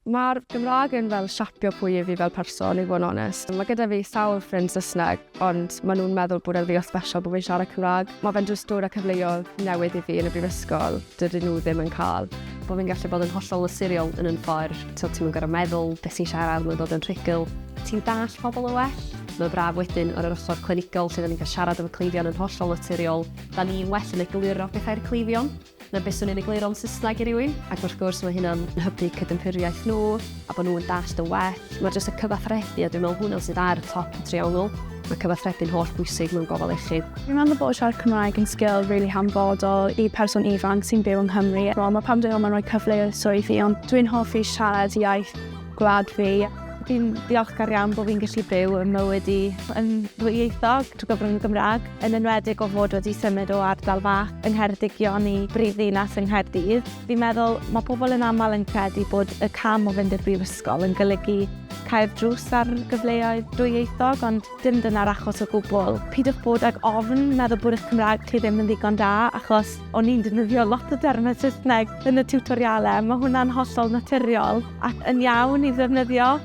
Mae'r Gymraeg yn fel siapio pwy yw fi fel person, i fod yn onest. Mae gyda fi sawl ffrind Saesneg, ond maen nhw'n meddwl bod e'n ddigon special bod fi'n siarad Cymraeg. Mae fe'n jyst dod â cyfleoedd newydd i fi yn y brifysgol, dydyn nhw ddim yn cael. Bod fi'n gallu bod yn hollol naturiol yn yn ffordd, so ti'm yn gorfod meddwl beth ti'n siarad, mae'n dod yn rhugl. Ti'n dallt pobl yn well. Mae'n braf wedyn ar yr ochr clinigol lle da ni'n cael siarad efo cleifion yn hollol naturiol. Da ni'n well yn egluro pethau i'r cleifion na beth swn i'n egluro'n Saesneg i rywun. Ac wrth gwrs mae hynna'n hybu cydymffurfiaeth nhw a bod nhw'n dallt yn well. Mae jyst y cyfathrebu a dwi'n meddwl hwnna sydd ar top y triongl. Mae cyfathrebu'n holl bwysig mewn gofal iechyd. Fi'n meddwl bod siarad Cymraeg yn sgil rili hanfodol i person ifanc sy'n byw yng Nghymru. Mae pam dwi'n meddwl mae'n rhoi cyfle swyddi, ond dwi'n hoffi siarad iaith gwlad fi. Fi'n ddiolchgar iawn bod fi'n gallu byw yn mywyd i yn ddwyieithog trwy gyfrwng y Gymraeg, yn enwedig o fod wedi symud o ardal fach yng Ngheredigion i brifddinas yng Nghaerdydd. Fi'n meddwl mae pobl yn aml yn credu bod y cam o fynd i'r brifysgol yn golygu cau'r drws ar gyfleoedd dwyieithog, ond dim dyna'r achos o gwbl. Peidiwch bod ag ofn meddwl bod eich Cymraeg chi ddim yn ddigon da, achos o'n i'n defnyddio lot o dermau Saesneg yn y tiwtorialau. Mae hwnna'n hollol naturiol ac yn iawn i ddefnyddio.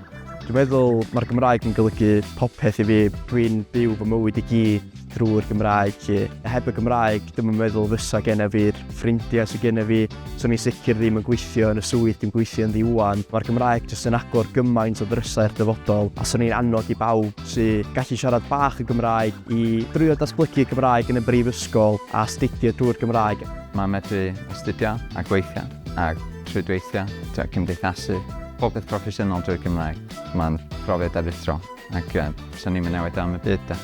Dwi'n meddwl mae'r Gymraeg yn golygu popeth i fi. Dwi'n byw fy mywyd i gyd drwy'r Gymraeg 'lly. Heb y Gymraeg, dwi'm yn meddwl fysa genna fi'r ffrindiau sydd genna fi. 'Swn i'n sicr ddim yn gweithio yn y swydd dwi'n gweithio ynddi 'wan. Mae'r Gymraeg jyst yn agor gymaint o ddrysau i'r dyfodol, a 'swn i'n annog i bawb sy'n gallu siarad bach y Gymraeg i drio datblygu y Gymraeg yn y brifysgol a astudio drwy'r Gymraeg. Mae'n medru astudio a gweithio a rhwydweithio, cymdeithasu, pob peth proffesiynol drwy'r Gymraeg. Mae'n brofiad aruthrol ac 'swn i'm yn newid o am y byd de.